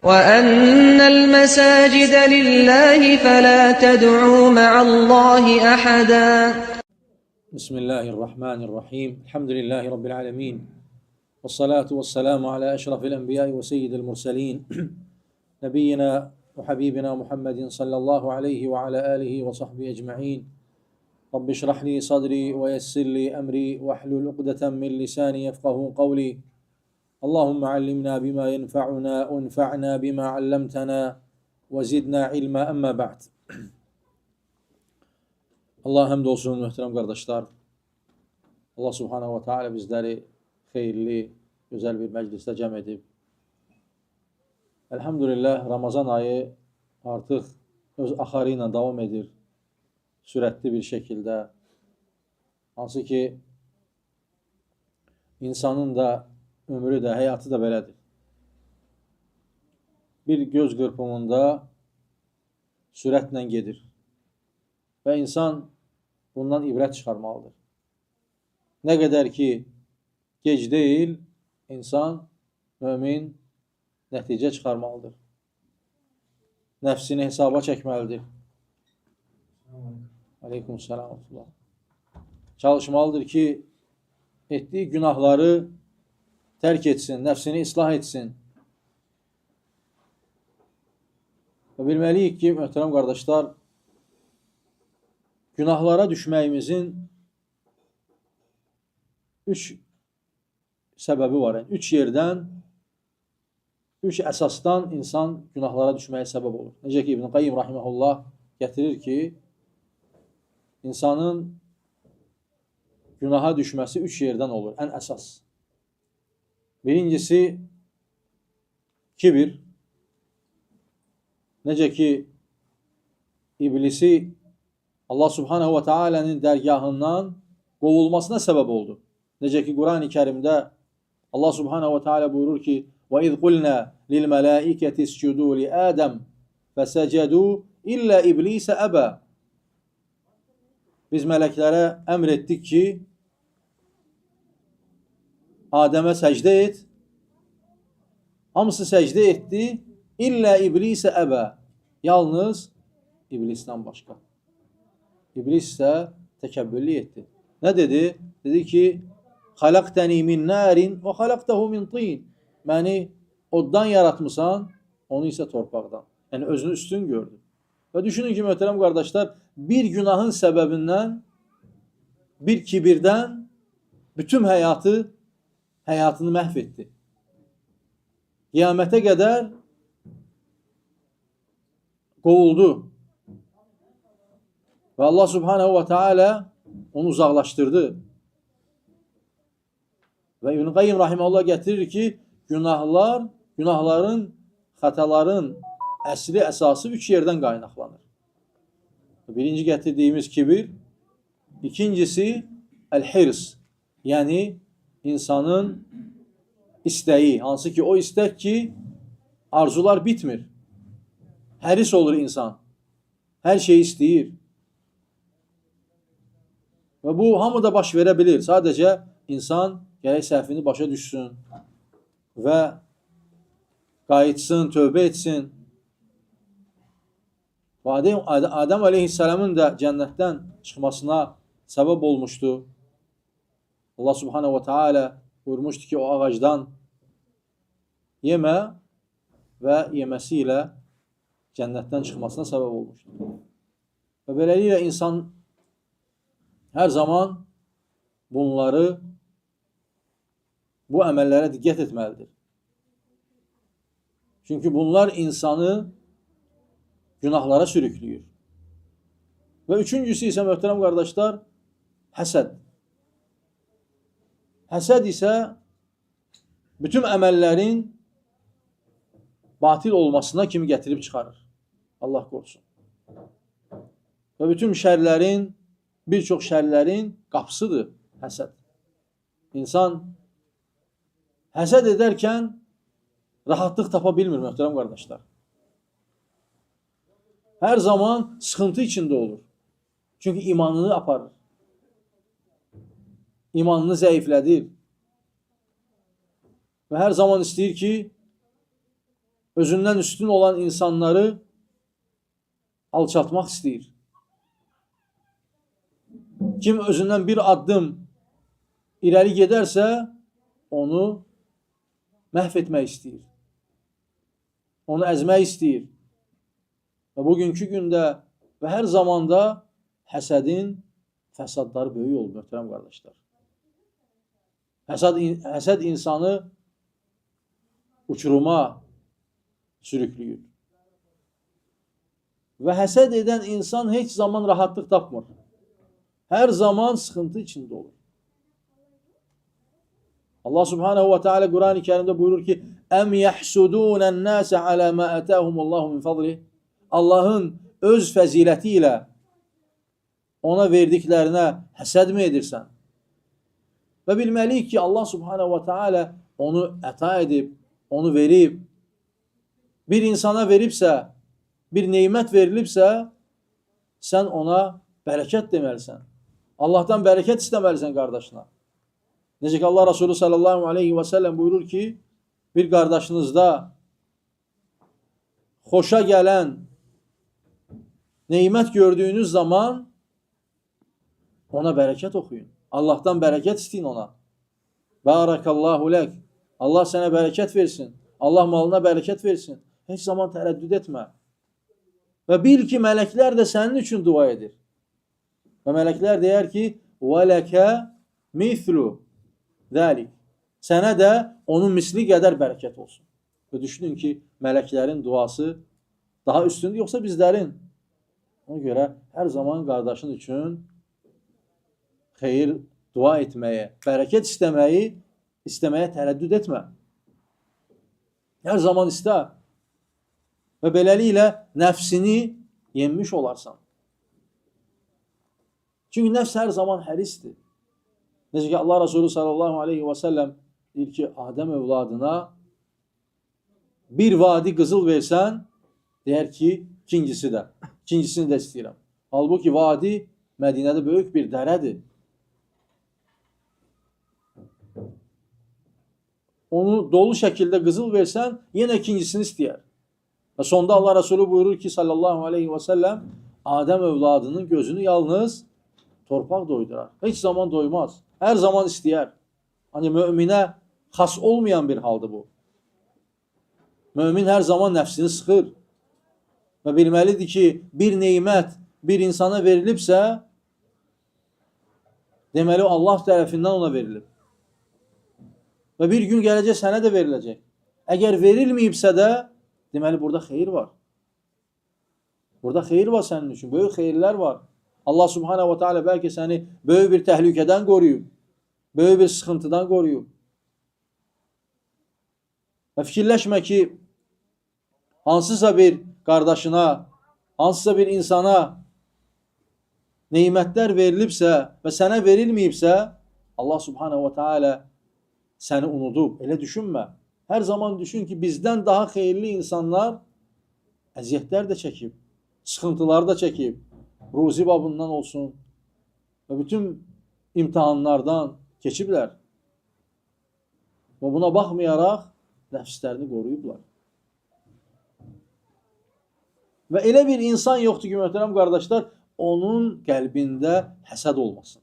وأن المساجد لله فلا تدعوا مع الله أحدا. بسم الله الرحمن الرحيم. الحمد لله رب العالمين، والصلاة والسلام على أشرف الأنبياء وسيد المرسلين، نبينا وحبيبنا محمد صلى الله عليه وعلى آله وصحبه أجمعين. رب اشرح لي صدري ويسر لي أمري واحلل عقدة من لساني يفقه قولي. اللهم علمنا بما ينفعنا وانفعنا بما علمتنا وزدنا علما. أما بعد. Allaha həmd olsun, möhtərəm qardaşlar. Allah Subhanahu ve Teala bizləri xeyirli, gözəl bir məclisdə cəm edib. Elhamdülillah, Ramazan ayı artıq öz axarı ilə davam edir. Sürətli bir şəkildə. Hansı ki, insanın da ömrü də, həyatı da belədir. Bir göz qırpımında sürətlə gedir. Və insan bundan ibrət çıxarmalıdır. Nə qədər ki, gec deyil, insan, mömin nəticə çıxarmalıdır. Nəfsini hesaba çəkməlidir. Aleykümselam. Çalışmalıdır ki, etdiyi günahları tərk etsin, nəfsini islah etsin. Və bilməliyik ki, möhtərəm qardaşlar, günahlara düşməyimizin üç səbəbi var. Yəni, üç yerdən, üç əsasdan insan günahlara düşməyə səbəb olur. Necə ki, İbn Qayyim rahimehullah gətirir ki, insanın günaha düşməsi üç yerdən olur, ən əsas. Birincisi, kibir. Necə ki, iblisi Allah Subhanahu ve Teala'nın dərgahından qovulmasına səbəb oldu. Necə ki, Quran-ı Kərimdə Allah Subhanahu ve Teala buyurur ki: "Və iz qulna lil mələikəti iscudu li Adəm fəsəcədu illə iblisə əbə." Biz mələklərə əmr etdik ki, Adəmə səcdə et. Hamısı səcdə etdi. İllə iblisə əbə. Yalnız iblisdən başqa. İblis isə təkəbbürlük etdi. Nə dedi? Dedi ki, xalaqtəni min narin və xalaqtahu min tin. Məni oddan yaratmısan, onu isə torpaqdan. Yəni özünü üstün gördü. Və düşünün ki, möhtərəm qardaşlar, bir günahın səbəbindən, bir kibirdən bütün həyatını məhv etdi. Qiyamətə qədər qovuldu. Və Allah Subhanahu ve Teala onu uzaqlaşdırdı. Və İbn Qayyim rahimehullah gətirir ki, günahların, xətaların əsli, əsası üç yerdən qaynaqlanır. Birinci gətirdiyimiz kibir, ikincisi el-hirs, yəni insanın istəyi, hansı ki o istək ki, arzular bitmir. Həris olur insan. Hər şeyi istəyir. Və bu hamıda baş verə bilir. Sadəcə insan gərək səhvini başa düşsün və qayıtsın, tövbə etsin. Və Adəm aleyhisselamın da cənnətdən çıxmasına səbəb olmuşdu. Allah Subhanahu ve Teala buyurmuşdu ki, o ağacdan yemə, və yeməsi ilə cənnətdən çıxmasına səbəb olmuşdu. Və beləliklə insan hər zaman bunları, bu əməllərə diqqət etməlidir. Çünki bunlar insanı günahlara sürüklüyür. Və üçüncüsü isə, möhtərəm qardaşlar, həsəd. Həsəd isə bütün əməllərin batil olmasına kimi gətirib çıxarır. Allah qorusun. Və bütün şərlərin, bir çox şərlərin qapısıdır həsəd. İnsan həsəd edərkən rahatlıq tapa bilmir, möhtərəm qardaşlar. Hər zaman sıxıntı içində olur. Çünki imanını aparır. İmanını zəiflədir. Və hər zaman istəyir ki, Özündən üstün olan insanları alçaltmaq istəyir. Kim özündən bir addım irəli gedərsə, onu məhv etmək istəyir. Onu əzmək istəyir. Və bugünkü gündə və hər zamanda həsədin fəsadları böyük olub, möhtərəm qardaşlar. Həsəd insanı uçuruma sürükləyir. Və həsəd edən insan heç zaman rahatlıq tapmır. Hər zaman sıxıntı içində olur. Allah Subhanahu ve Teala Kur'an-ı Kerim'de buyurur ki: "Em yahsudûnen nâse alâ mâ atâhumullahu min fadlih." Allah'ın öz fəziləti ilə ona verdiklərinə həsəd mi edirsən? Və bilməliyik ki, Allah Subhanahu ve Teala onu əta edib, onu verib. Bir insana veribsə, bir neymət verilibsə, sən ona bərəkət deməlisən. Allah'tan bərəkət istəməlisən qardaşına. Necə ki Allah Resulü sallallahu aleyhi və səlləm buyurur ki, bir qardaşınızda xoşa gələn neymət gördüyünüz zaman ona bərəkət oxuyun. Allah'tan bərəkət istəyin ona. Barakallahu lək. Allah sənə bərəkət versin. Allah malına bərəkət versin. Heç zaman tərəddüd etmə. Və bil ki, mələklər də sənin üçün dua edir. Və mələklər deyər ki, وَلَكَ مِثْلُ ذَلِكَ. Sənə də onun misli qədər bərəkət olsun. Və düşünün ki, mələklərin duası daha üstündür, yoxsa bizlərin? Ona görə hər zaman qardaşın üçün xeyir dua etməyə, bərəkət istəməyə tərəddüd etmə. Hər zaman istə. Və beləliklə nəfsini yenmiş olarsan. Çünki nəfs hər zaman hərisdir. Necə ki Allah Resulü sallallahu aleyhi və səlləm deyir ki, Adəm övladına bir vadi qızıl versən, deyər ki, ikincisi də, ikincisini də istəyirəm. Halbuki vadi Mədinədə böyük bir dərədir. Onu dolu şəkildə qızıl versən, yenə ikincisini istəyər. Və sonda Allah Resulü buyurur ki, sallallahu aleyhi və səlləm, Adəm övladının gözünü yalnız torpaq doydurar. Heç zaman doymaz. Hər zaman istəyər. Hani möminə xas olmayan bir haldır bu. Mömin hər zaman nəfsini sıxır. Və bilməlidir ki, bir neymət bir insana verilibsə, deməli Allah tərəfindən ona verilib. Və bir gün gələcək sənə də veriləcək. Əgər verilməyibsə də, deməli burada xeyir var. Burada xeyir var sənin üçün, böyük xeyirlər var. Allah Subhanahu ve Teala bəlkə səni böyük bir təhlükədən qoruyub, böyük bir sıxıntıdan qoruyub. Və fikirləşmə ki, hansısa bir qardaşına, hansısa bir insana neymətlər verilibsə və sənə verilməyibsə, Allah Subhanahu ve Teala səni unudub. Elə düşünmə. Hər zaman düşün ki, bizdən daha xeyirli insanlar əziyyətlər də çəkib, sıxıntılar da çəkib, ruzi babından olsun və bütün imtahanlardan keçiblər. Və buna baxmayaraq nəfslərini qoruyublar. Və elə bir insan yoxdur ki, möhtərəm qardaşlar, onun qəlbində həsəd olmasın.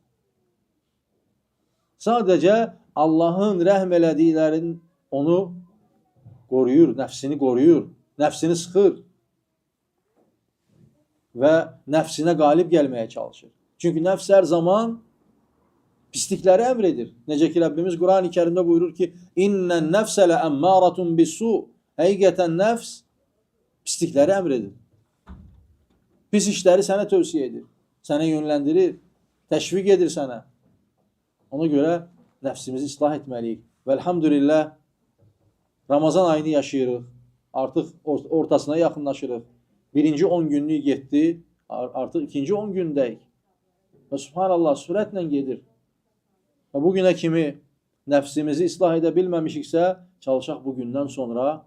Sadəcə Allahın rəhm elədiklərin onu qoruyur, nəfsini qoruyur, nəfsini sıxır və nəfsinə qalib gəlməyə çalışır. Çünki nəfs hər zaman pislikləri əmr edir. Necə ki Rəbbimiz Qurani Kərimdə buyurur ki: "İnnen nefse le emmâratun bis-su." Həqiqətən nəfs pislikləri əmr edir. Pis işləri sənə tövsiyə edir, sənə yönləndirir, təşviq edir sənə. Ona görə nəfsimizi islah etməliyik. Və elhamdülillah Ramazan ayını yaşayırıq. Artıq ortasına yaxınlaşırıq. Birinci 10 günlük getdi. Artıq ikinci 10 gündəyik. Və subhanallah sürətlə gedir. Və bugünə kimi nəfsimizi islah edə bilməmişiksə, çalışaq bu gündən sonra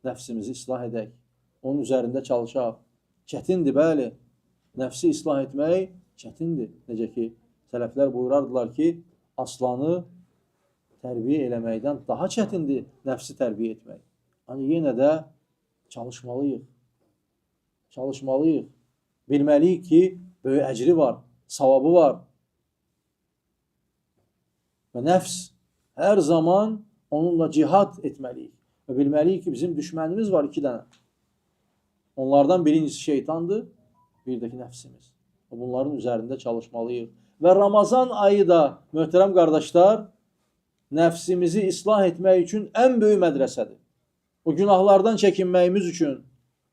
nəfsimizi islah edək. Onun üzərində çalışaq. Çətindir, bəli. Nəfsi islah etmək çətindir. Necə ki, sələflər buyurardılar ki, aslanı tərbiyə eləməkdən daha çətindir nəfsi tərbiyə etmək. Ancaq yenə də Çalışmalıyıq. Çalışmalıyıq. Bilməliyik ki, böyük əcri var, savabı var. Və nəfs hər zaman onunla cihad etməliyik. Və bilməliyik ki, bizim düşmənimiz var 2 dənə. Onlardan birincisi şeytandır, bir də ki nəfsimiz. Və bunların üzərində çalışmalıyıq. Və Ramazan ayı da, möhtərəm qardaşlar, nəfsimizi islah etmək üçün ən böyük mədrəsədir. O günahlardan çəkinməyimiz üçün,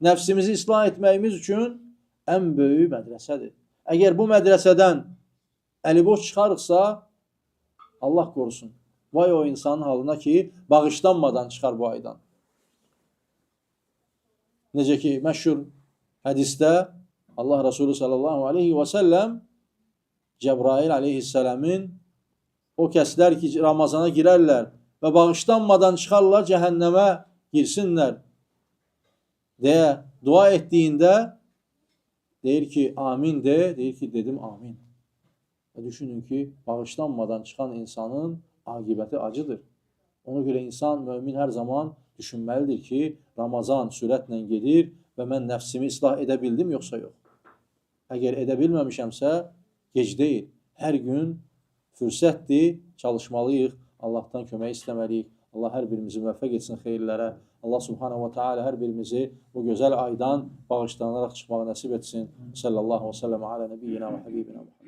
nəfsimizi islah etməyimiz üçün ən böyük mədrəsədir. Əgər bu mədrəsədən əliboş çıxarıqsa, Allah qorusun. Vay o insanın halına ki, bağışlanmadan çıxar bu aydan. Necə ki, məşhur hədisdə Allah Resulü sallallahu aleyhi və səlləm Cəbrail aleyhisselamın o kəslər ki, Ramazana girərlər və bağışlanmadan çıxarlar, cəhənnəmə girsinlər deyə dua etdiyində deyir ki, amin de, deyir ki, dedim amin. Və düşünün ki, bağışlanmadan çıxan insanın aqibəti acıdır. Ona görə insan, mömin hər zaman düşünməlidir ki, Ramazan sürətlə gedir və mən nəfsimi islah edə bildim yoxsa yox. Əgər edə bilməmişəmsə, gec deyil. Hər gün fürsətdir, çalışmalıyıq, Allahdan kömək istəməliyik. Allah hər birimizi müvəffəq etsin xeyirlərə. Allah subhanahu və teala hər birimizi bu gözəl aydan bağışlanaraq çıxmağı nəsib etsin. Sallallahu və səlləm alə nəbiyyina və habibina Muhammed.